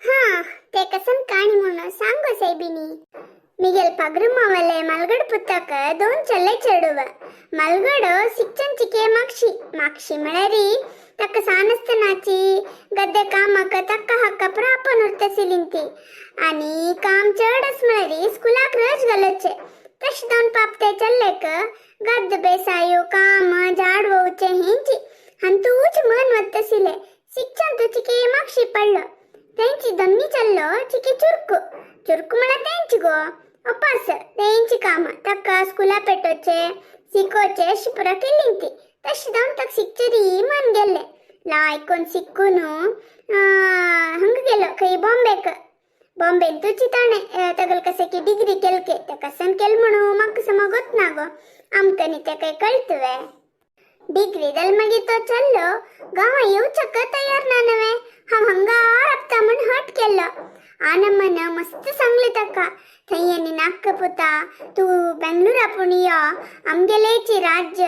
हां, ते कसन काणी म्हणून सांगो सायबिनी. मिगेल पगरुमावले मलगड पुस्तक दोन चल्ले चेडुव. मलगड शिक्षण चिके माक्षी माक्षी म्हळ्यारी तಕ್ಕ सानस्तनाची गद्दे कामाक तक्क हक्क प्रापन उरतसिलिंती आणि काम चडच म्हळ्यारी स्कुलाक रज घालचे. तशें दोन पाप ते चल्लेक गद्द बेसायो काम झाड वोवचे हेंची हंतूच मन वत्तसिले. शिक्षण तु चिके माक्षी पडलो. तेंची दोन्ही चल्लो चिके चुरकु चुरकु म्हळ्यार तेंची गो अपास तेंची काम ताका स्कुला पेटोचे शिकोचे अशी पुरा केली. तशें जावन ताका शिकचेरी मन गेल्ले. लायकोन शिकून हंग गेलो खंय बॉम्बेक. बॉम्बेन तुची ताणें तगल कसे की डिग्री केलके. ते कसन केल म्हणू म्हाका समा गोत ना गो, आमकां न्ही तें काय कळतवे. डिग्री दल मागीर तो चल्लो गांवा येवच्याक तयार ना नवे. हांव हंगा राबता म्हूण हट केल्लो. आनम्मन मस्त सांगले ताका, थंय आनी नाक्क पुता, तूं बेंगळूरा पूण यो, आमगेलेची राज्य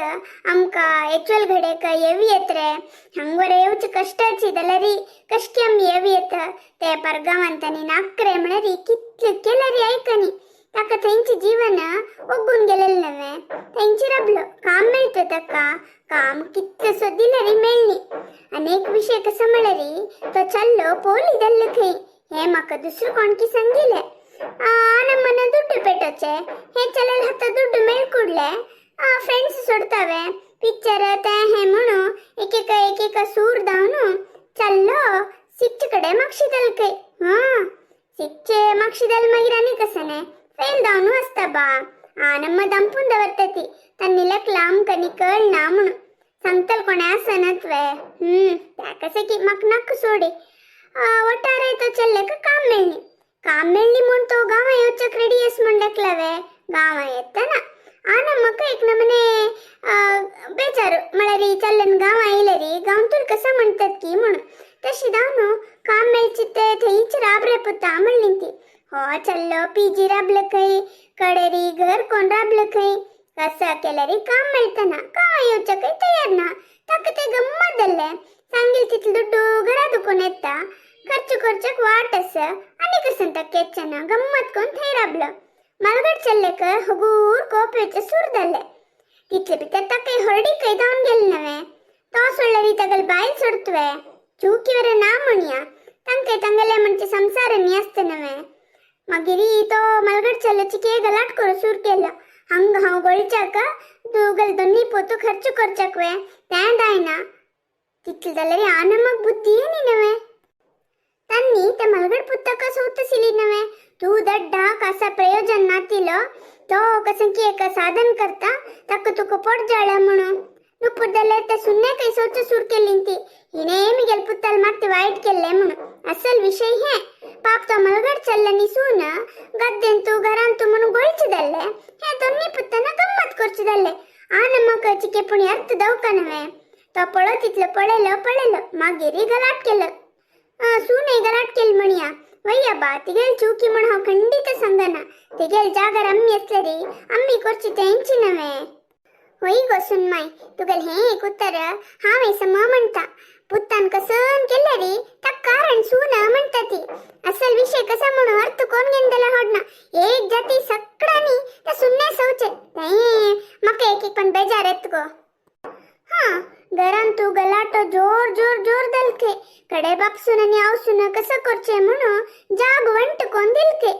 आमकां एक्चुअल घडेक येवी येत रे. हांगवर येवचे कश्टाची जाल्यार कशकी आमी येवी येत ते परगांवांत आनी नाक्क रे म्हळ्यार कितले केल्यार आयकनी. ताका थंयचें जीवन ओगून गेलेलें नवें. थंयची राबलो, काम मेळटा ताका. काम कितलें सोदिल्यार मेळ्ळी. आनी एक विशय कसो म्हळ्यार तो चल्लो पोली जाल्लो खंय. हे म्हाका दुसरो कोणकी सांगिले. ನಮ್ಮನ್ನ ದುಡ್ಡು ಪೆಟ್ಟೊಚ್ಚೆ हे चलेल हತ್ತ ದುಡ್ಡು ಮೇಲ್ ಕೂಡ್ಲೆ ಫ್ರೆಂಡ್ಸ್ सोडतावे पिक्चर ते हे म्हणू एकेक एकेक सूर दावनु चल्लो सिक्च कडे मागशी खंय. हां, सिक्चे मागशी दल मागीर आनी कसने फेल दावनु आसता बा. आ नम्म दंपून दवरता ती तन्निलक लांब कनी कळना म्हणून सांगतल कोणें आसनत वे. त्या कशें की म्हाका नाका सोडी. ಒಟ್ಟಾರೆ तो चल्लेक काम मेळ्ळी. काम मेळ्ळी म्हूण तो गांवा येवच्याक रेडी आस म्हण देखलावे. गांवा येतना आ नಮ್ಮಕ್ಕ एक नमने ಬೇಜಾರು म्हळ्यार चल्लन गांव आयलेरी गांव तुल कसं म्हणतात की म्हणून. तशी दावनु काम मेळची ते थंयच राब रे पुता म्हणली ती. हो चल्लो पीजी राबलं खंय, कडेरी घर कोण राबलं खंय. कसं केल्यारी काम मेळतना गांवा येवच्याकय तयार ना. ताका ते गम्मत जाल्लें. सांगील तितलो दुड्डू घरा दुखून येता, खर्च करच्याक वाट आसा आनी कसन ताका येचना. गम्मत कोण थंय राबलो. मलगड चल्लेक हगूर कोप येवचें सूर जाल्लें. तितले भितर ताका हळडीकय जावन गेलें नवें. तो सोडल्यार तगल बायल सोडतवे चुकीवर ना म्हणया. तांकां तांगेले म्हणजे संसार न्ही आसता नवें. मागीर तो मलगड चल्लो चिके गलाट करू सूर केलो. हंग हांव गोळच्याक तुगल दोन्ही पोतू खर्च करच्याक वे तें जायना. तितले जाल्यार आनमक बुद्धी न्ही नवें. तन्नी ते मलगड पुस्तक सोतसिली नवें. तू दड्डा कसा प्रयोजन नातिलो तो कसं की एक साधन करता ताका तुका पोट जाळ्या म्हणून. नुपूर जाल्यार ते सुन्ने काही सोच सूर केली ती. हिणे मिगेल पुत्ताल मात्ते वाईट केल्ले म्हणून. असल विषय हे पाप तो मलगड चल्ल निसून गद्देंतू घरांतू म्हणून गोळचे जाल्ले. हे दोन्ही पुत्ताना गम्मत करचे जाल्ले. आ नमक चिके पुणी अर्थ दवका नव्हे. तो पळो तितलो पळयलो पळयलो मागीर गलाट केलं. सूने गलाट केल म्हणया. वయ్య बा, तिगेल चूकी म्हण हांव खंडीत सांगना. तिगेल जागार आम्मी आसलेरी आम्मी करची तेंची नव्हे. होय गो सुनमाय, तुगेल हें एक उत्तर हांव सम म्हणटा. पुत्तान कसन केल्यारी ताका कारण सून म्हणटा ती. असल विषय कसा म्हणून अर्थ कोण घेन होडना. एक जाती सगळ्यांनी त्या सुन्ने सवचे ते म्हाका एक एक पण बेजार येत गो. हा, घरान तू गलाटो जोर जोर जोर दलके. कडे बापसून आणि आवसून कसं करचे म्हणून जाग वंट कोण दिलके.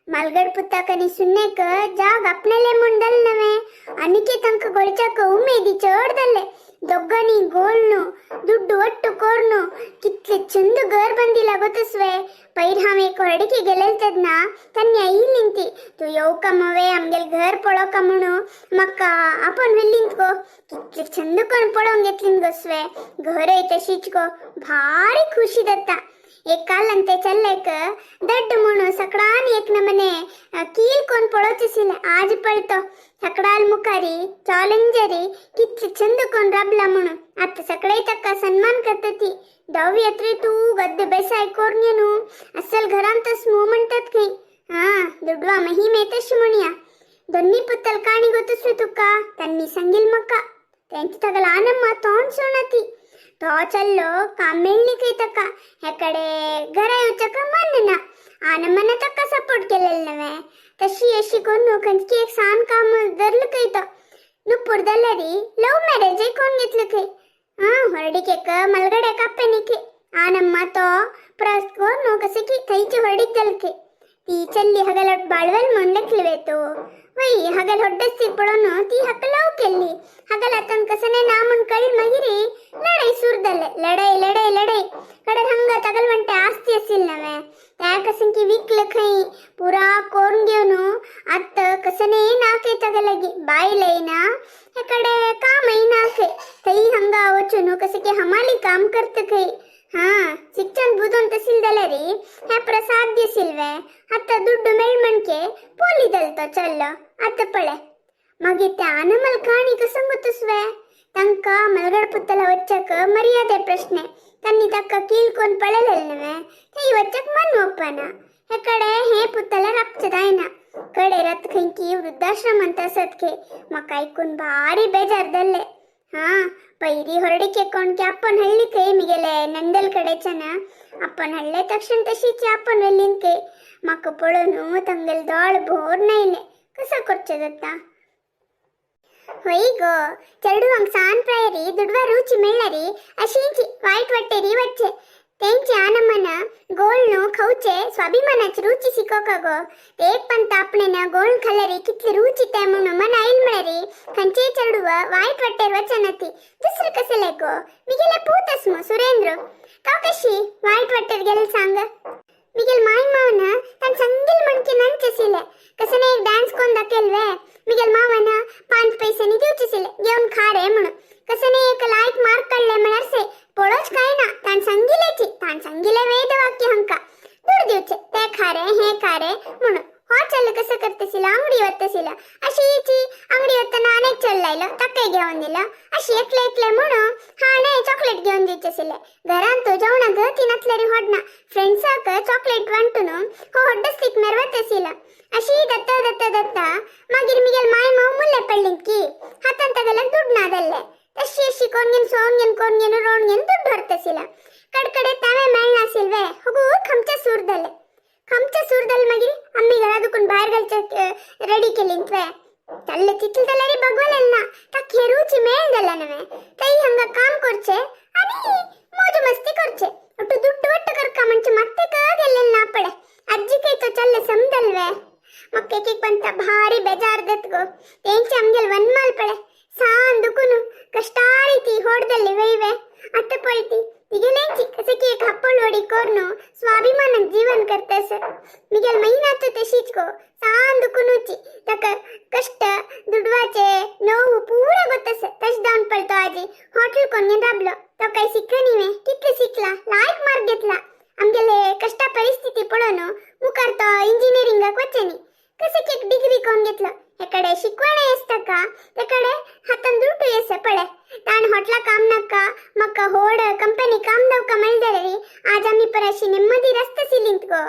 मलगड पुत्ताकनी सुन्नेक जाग आपणेले म्हूण दल नव्हे. अनिके तांकां गोळच्याक उमेदी चड दल्ले. दोग्गांनी गोळनु दुड्डू ಒಟ್ಟು ಕೋರ್ನು ಕಿತ್ಲೆ ಚಂದ ಗರ್ ಬಂದಿಲ್ಲ ಗೊತ್ತಸ್ವೆ. ಪೈರ್ हांव एक हळडीके गेलेल तेन्ना तन्नी आयिल्ली ती. तूं येवका मवे आमगेल घर पळोवका म्हणू म्हाका आपण व्हेल्लींत गो. कितले चंद कोण पळोवंक घेतलीन गोस्वे. घरय तशीच गो, भारी खुशी जाता. एक कालन ते चल्लेक दड्ड म्हणू सकडान एक नमने कील कोण पळोवचेसिले. आज पळतो सकडाल मुखारी ಚಾಲೆಂಜರಿ ಕಿತ್ಲೆ ಚಂದ कोण राबला म्हणून. आता सगळे ताका सन्मान करता ती. दहावी येतरी तू गद्द बेसाय कोरन्यनु अस्सल घरांतच मू म्हणतात खंय. हा, दुडवा महिमे तशी म्हणया. दोन्ही पुत्तल काणी गोतस्वे तुका तन्नी सांगील मक्का. तेंची तगल आनम्मा तोंड सोणती. तो चल्लो काम मेळ्ळी खंय ताका. हेकडे घरा येवच्याक मन आनमन ताका सपोर्ट केलेलं नव्हे. तशी अशी करून खंयची एक सान काम धरलं खंय तो. नुपूर दल्लरी लವ್ ಮ್ಯಾರೇಜ್ कोण घेतलं खंय. हा होरडीकेक मलगडे कप्पेनिके आनम्मा तो प्रस कोण कसे की थैची होरडीक दलके. ती चल्ली हगल बाळवेल म्हणलेखलवेतो वै हगल ಹೊಡ್ಡಸ್ತಿ ಪಡೋನು ती ಹಕ್ಕ ಲವ್ ಕೆಲ್ಲಿ. ಹಗಲ ತನ್ ಕಸನೆ ನಾಮನ್ ಕಳ್ ಮಗಿರಿ ಲಡೈ ಸುರ್ದಲ್ಲೆ ಲಡೈ ಲಡೈ ಲಡೈ. ಕಡೆ ಹಂಗ ತಗಲ್ವಂಟೆ ಆಸ್ತಿ ಅಸಿಲ್ ನವೆ. त्या कसंकी विकलं खै पुरा कोरून घेऊन आत कसने नाके तगलगी बायलैना हे कडे कामही नाके. तई हंगा वचून कसे की हमाली काम करत खै. हा शिक्षण बुदोन तसील दलरी हे प्रसाद सिल्वे. आत ದುಡ್ಡು ಮೆಳ್ಮಣ್ಕೆ ಪೋಲಿ ದಲ್ತ ಚಲ್ಲ ಅತ್ತ ಪಳೆ. ಮಗಿ त्या ಅನಮಲ್ ಕಾಣಿ ಕಸಂಗುತ್ತಸ್ವೆ. ತಂಕ ಮಲಗಡ ಪುತ್ತಲ ವಚ್ಚಕ ಮರ್ಯಾದೆ ಪ್ರಶ್ನೆ. ತನ್ನಿ ತಕ್ಕ ಕೀಳ್ಕೊಂಡ್ ಪಳೆಲೆಲ್ನವೆ ತೈ ವಚ್ಚಕ್ ಮನ್ ಒಪ್ಪನ. हे ಕಡೆ हे पुत्तला रपचदायना ಕಡೆ ರತ್ खंकी वृद्धाश्रम ಅಂತ सदके. मका ऐकून भारी बेजार दल्ले. हा ಪೈರಿ ಹೊರಡಿಕೆ ಕೊಂಡ್ಕೆ ಅಪ್ಪನ ಹಳ್ಳಿ ಕೈ ಮಿಗೆಲೆ ನಂದಲ್ ಕಡೆಚನ ಅಪ್ಪನ ಹಳ್ಳೆ ತಕ್ಷಣ ತशीची ಅಪ್ಪನ ವೆಲ್ಲಿನ್ಕೆ. ಮಕ್ಕ ಪೊಳನು ತಂಗಲ್ ದಾಳ್ भोर ನೈಲೆ ಕಸ ಕೊರ್ಚದತ್ತ. होय गो, चेडवांक सान प्रायरी दुडवा रुची मेळ्ळरी अशींची वायट वाटेरी वच्चे. तेंचे आनमन गोळनु खावचे स्वाभिमानाची रुची शिकोका गो. ते एक पंत आपणेन गोळ खाल्लरी कितली रुची ते म्हणून मन आईल म्हळरी खंयचे चेडूव वायट वाटेर वचनती. दुसरं कसले गो, मिगेले पूत असमो सुरेंद्र, तो कशी वायट वाटेर गेले सांग. मिगेल माय मावನ ತನ್ ಸಂಗಿಲ್ ಮಣ್ಕಿ ನಂಚಸಿಲೆ. कसने एक डान्स कोण दाखेलवे मिगेल मावन 5 पैसे दिवचेसिले घेऊन खा रे म्हणून. कसने एक लायक मार्क काढले म्हळ्यार से पळोच काय ना. तान संगिलेची तान संगिले वेदवाक्य हंका दूर दिवचे ते खारे हे खारे म्हणून. हो चल कसं करतेसिला अंगडी वत्तसिला अशीची अंगडी वत्ताना अनेक चल लायलं ताके घेऊन दिलं. अशी एकले एकले म्हणून हाणे चॉकलेट घेऊन दिवचेसिले. घरांत जेवणाक गती नसल्यारी होडना फ्रेंड्साक चॉकलेट वांटून हो होड्डस्तीक मेरवतेसिला. अशी दत्त दत्त दत्त मागीर मिगेल माय माव मुल्ले पडलीत की हातान तगल्याक दुड्ड नादल्ले. तशी अशी कोणगेन सोणगेन कोणगेन रोणगेन ದುಡ್ಡು ಹೊರ್ತಸಿಲ್ಲ. ಕಡ್ಕಡೆ ತಾವೇ ಮೇಳ್ನಾಸಿಲ್ವೆ ಹೋಗು खमच्या सूरदले खमच्या सूरदल. मागीर आम्ही घरा दुकून बाहेर घालच्या रेडी केलींतवे चल्ले तितले बगवलेल ना. ताक हे रुची मेळदಲ್ಲ नवे. तई हंಗ काम करचे आणि मौज मस्ती करचे ಒಟ್ಟು ದುಡ್ಡು ಒಟ್ಟು ಕರ್ಕ ಮಂಚೆ ಮತ್ತೆ ಕಾಗೆಲ್ಲೆಲ್ಲ ನಾಪಳೆ. ಅಜ್ಜಿ ಕೈ ಚಲ್ಲೆ ಸಮದಲ್ವೇ. ಮಕ್ಕಕ್ಕೆ ಬಂತ ಭಾರಿ ಬೇಜಾರ್ದತ್ಗೋ. तेंचे आमगेल वनमाल पळे सान दुकुनु कष्टारी होडದಲ್ಲಿ वैवे ಅತ್ತ ಪಳಿತಿ तिगेलेंची कसे की एक हप्पळ कोरನು स्वाभिमान जीवन करतस. मिगेल महिनात तशीच गो सान दुकुनुची. तक कष्ट दुडवाचे ನೋವು ಪೂರ ಗೊತ್ತಸ. तश जावन पळतो आजी हॉटेल कोण राबलो. तो काही शिकनी कितले शिकला लायक मार्क घेतला. आमगेले कष्ट परिस्थिती पळोवन मुखार तो इंजिनिअरिंगाक वचनी कसे की एक डिग्री कोण घेतलं. हेकडे शिकवण येसता का तेकडे हातान ದುಡ್ಡು ಎಸ ಪಳೆ. ताण हॉटला काम नका मका होड कंपनी काम दवका मेळदरी आज आम्ही परशी ನೆಮ್ಮದಿ ರಸ್ತೆ ಸಿಲಿಂತ್ ಗೋ.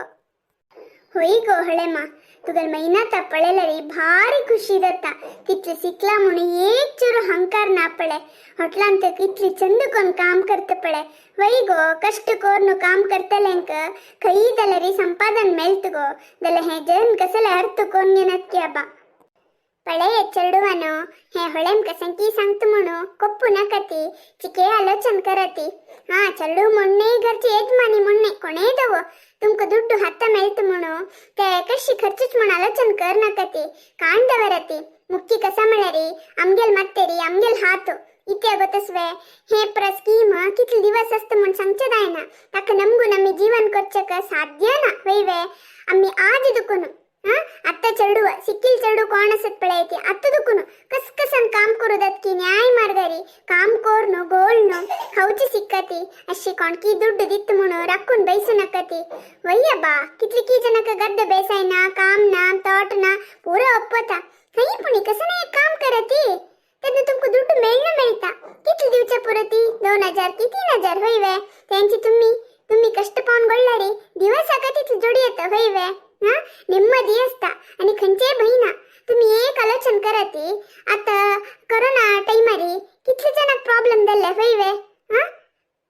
होय गो हळेमा, तुगल महिनात पळेलरी भारी खुशी दत्ता. तितले शिकला म्हणून एक चूर हंकार ना पळे. हॉटलांत कितली चंद कोण काम करत पळे. वै गो, कष्ट कोरनु काम करतलेंक खई दलरी संपादन मेळत गो. दल हे जन कसले अर्थ कोण घेनत की अबा पळे चेडवानो. हे ಹೊಳೆಮ್ ಕಸಂಕಿ सांगत म्हणू कोप्पू नकती चिके आलोचन करती. हा चेडू ಮೊನ್ನೆ घरची यजमानी ಮೊನ್ನೆ कोणे दवो तुमका ದುಡ್ಡು ಹತ್ತ मेळत म्हणू ते कशी खर्चूच म्हण आलोचन कर नकती. कांदवरती मुख्य कसा म्हळ्यारी आमगेल मत्तेरी आमगेल हात इत्या ಗೊತ್ತಸ್ವೆ. हे प्र स्कीम कितले दिवस असत म्हण सांगचे जायना. ताका नमगून आम्ही जीवन करचेक साध्य ना वैवे. आम्ही आज दुकुनु हा ಅತ್ತ ಚೆರಡುವ ಸಿಕ್ಕಿಲ್ ಚೆರಡು ಕೋಣ असत पळयती ಅತ್ತ दुकुनु कस कसन काम करू दत की न्याय मार्गारी काम कोरनु गोळनु खावची सिक्कती. अशी कोणकी ದುಡ್ಡು दिತ್ತು म्हणू रक्कून बैसू नकती. वಯ್ಯ बा, कितली की जनक गद्द बेसायना काम ना तोट ना पूरा ಒಪ್ಪತ. ಕೈ ಪುಣಿ कसं एक काम करती तेन्ना तुमका दुड्ड मेळना मेळता. कितले दिवच्या पुरती 2000 की 3000 होईवे. त्यांची तुम्ही तुम्ही कष्ट पावन गोळ्ळारी दिवसाका तितले जोडी येता होईवे. हा ನೆಮ್ಮದಿ असता आणि खंयचेय भयना. तुम्ही एक आलोचन करती. आता कोरोना टाइमारी कितले जणांक प्रॉब्लेम जाल्ले होईवे.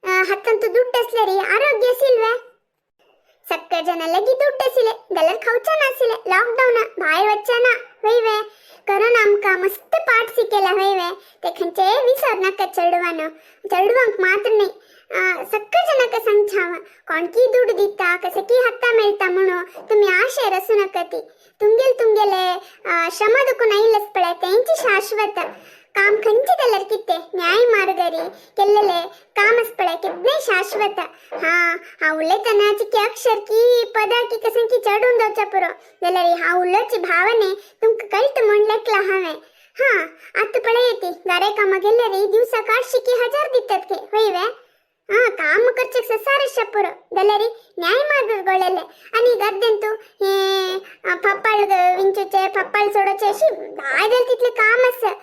हा हातांत दुड्ड असल्यारी आरोग्य सिल्वे. सक्कर जन लगी दुड्ड आशिल्ले जाल्यार खावचे नाशिल्ले. लॉकडावना भायर वचचे ना हय वे. करोना आमकां मस्त पाठ शिकयला हय वे. ते खंयचेय विसर नाका चेडवानो, चेडवांक मात्र न्ही, सक्कर जनाक सांगचे हांव. कोणकी दुड दिता, कसे की हत्ता मेळटा म्हणून तुमी आशेर आसूं नाका. ती तुमगेल तुमगेले श्रम दुखून आयिल्लेच पळय तेंची शाश्वत. काम खंयचे जाल्यार कितें न्याय मार्गारी केल्लेले काम आस पळय केन्नाय शाश्वत. हा, हांव उलयतना चिके अक्षर की पदा की कशें की चडून जावच्या पुरो, जाल्यार हांव उलोवची भावने तुमकां कळटा म्हूण लेखला हांवें. हा, आतां पळय ती गारे कामां गेल्यार दिवसाक 800 की 1000 दितात खे हय वे. हा, काम करचेक ससारशा पुरो, जाल्यार न्याय मार्ग गोळेले. आनी गद्देंतू हे पप्पाळ विंचूचे, पप्पाळ सोडोचे अशी जाय जाल्यार तितलें काम आसा.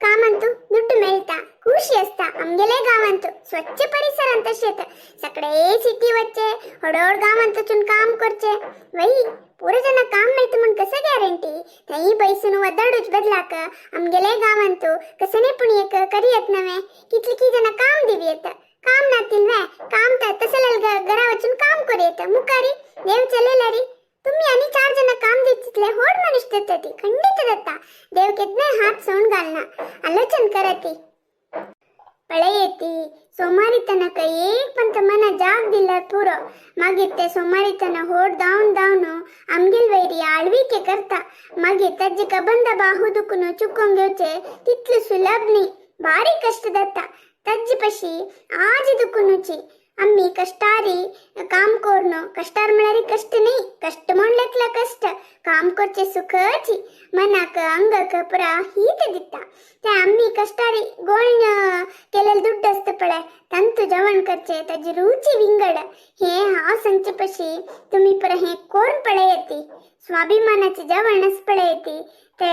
कामांतू दुड्ಡು मेळटा, खुशी आसता. आमगेले गांवांतू स्वच्छ परिसरांत तशेंच सगळे सिटी वच्चे, व्हड व्हड गांवांत वचून काम करचे वही. पुरो जाणां काम मेळटा म्हूण कसं गॅरंटी? थंय बैसून वदाडूच बदलाक आमगेले गांवांतू कसं नाही पूण एक करियत नव्हे. कितली की जाणां काम दिवयेत. काम नातील वे काम तर तसं घरा वचून काम करूयेत. मुखारी देव चलेला री. तुम्ही आणि चार जण काम दितले होड मनुष्य देता ती खंडित जाता. देव केन्नाय हात सोडून घालना. आलोचन करती पळयती. सोमारितनक एक पंत मना जाग दिल्यार पुरो, मागीर ते सोमारितन होड धांवन धांवन आमगेल वैरी आळविके करता. मागीर ताजे कबंद बाहू दुखून चुकोवन घेवचे तितले सुलभ न्ही, भारी कष्ट जाता. ताजे पशी आज दुखुनुची आम्ही कष्टारी काम करून. कष्टार म्हळ्यार कष्ट न्ही, कष्ट म्हण लेखला कष्ट काम करचे सुखची मनाक अंगक पुरा हीत दिता. ते आम्ही कष्टारी गोळण केलेले दुड्ड आसता पळय, तांतू जेवण करचे ताजी रुची विंगड. हे हांव सांगचे पशी तुमी पुरा हें कोण पळयती. स्वाभिमानाचे जेवण आस पळयती ते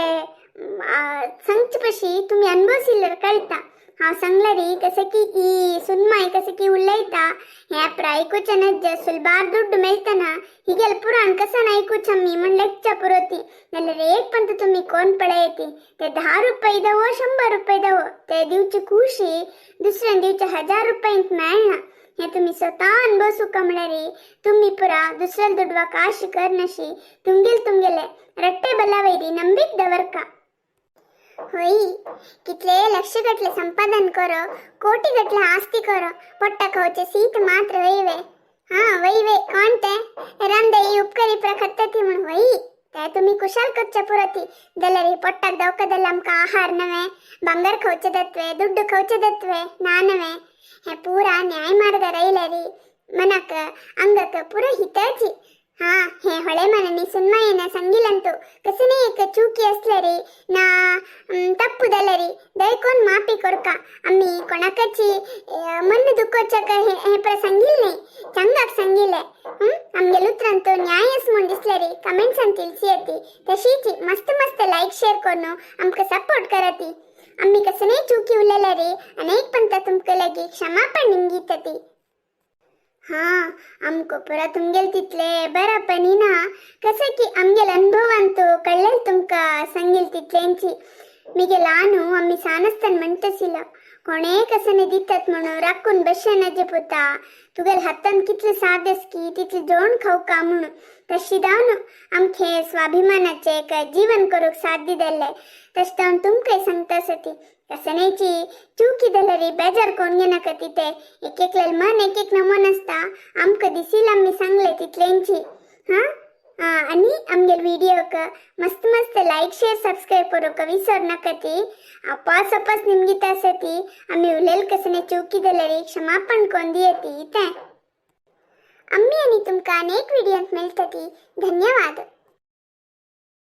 सांगचे पशी तुमी अनुभवसिल्ल्यार कळटा. हांव सांगल्यारी कशें की ही सुनमाय कशें की उलयता हें पुरा आयकुचें नज्ज. सुलभार दुड्ड मेळटना हिगेल पुराण कसन आयकुचें आमी म्हण लेखच्या पुरोती. जाल्यार एक पंत तुमी कोण पळयती. ते 10 रुपये दवो, 100 रुपये दवो, ते दिवची खुशी दुसऱ्यान दिवचे 1000 रुपयांत मेळना. हें तुमी स्वता अनुभवसुका म्हळ्यार तुमी पुरा दुसऱ्या दुडवाक आश करनशी तुमगेल तुमगेले रट्टे बलावैरी ನಂಬಿಕ್ दवरका. होय, कितले लक्ष गटले संपादन करो, कोटी गटले आस्ती करो, पोट्टा खावचे सीत मात्र वैवे. हा वैवे कोण ते रामदेई उपकरी प्रखत्तती म्हण वई ते तुम्ही कुशाल करच्या पुरती. जाल्यार पोट्टाक दवका जाल्यार आमकां आहार नवे, भांगर खावचे दत्वे, दुड्ड खावचे दत्वे ना नवे. हे पुरा न्याय मार्गार आयल्यारी मनाक अंगक पुरा हिताची. हा, हे ಹೊಳೆ ಮನನಿ ಸುನ್ಮಯನ ಸಂಗಿಲಂತು ಕಸನೇ ಏಕ ಚೂಕಿ असल्यारी ना तप्पु जाल्यारी दयकोन माफी कोरका. आम्ही कोणाकाची मन दुखोवच्याक हे हे प्र सांगिल न्ही, चंगाक सांगिले. आमगेल उतरांत न्यायस म्हूण दिसल्यारी कमेंट्सान तिलसी येती. तशीच मस्त मस्त लाईक शेअर करून आमकां सपोर्ट करती. आम्ही कसने चुकी उलयल्यारी अनेक पंत तुमकां लागी क्षमापण निंगीतती. हा, आमकां पुरा तुमगेल तितले बरापणी ना, कसं की आमगेल अनुभवांतू कळ्ळेल तुमकां सांगील तितल्यांची. मिगेल आनु आम्ही सान म्हणतसिल, कोणे कसने दितात म्हणून राखून बशे पुता, तुगेल हातान कितले सादेस की तितले जेवण खावका म्हणून. तशी जावन आमखे स्वाभिमानाचे एक जीवन करूक साध्य जाल्ले. तशें जावन तुमकांय सांगता आसा ती कसनेची चुकी जाल्यार बेजार कोण घेनाका. तिते एक एकल्याल मन एक एक नमून आसता. आमकां दिसील आमी सांगले तितल्यांची. हा, आनी आमगेल व्हिडियोक मस्त मस्त लाईक शेअर सबस्क्राईब करूक विसर नाका. ती अपास अपास निमगिता आसा ती आमी उलयल कसने चुकी जाल्यार क्षमापण कोण दियती. तें आम्ही आनी तुमकां अनेक व्हिडियोत मेळटली. धन्यवाद.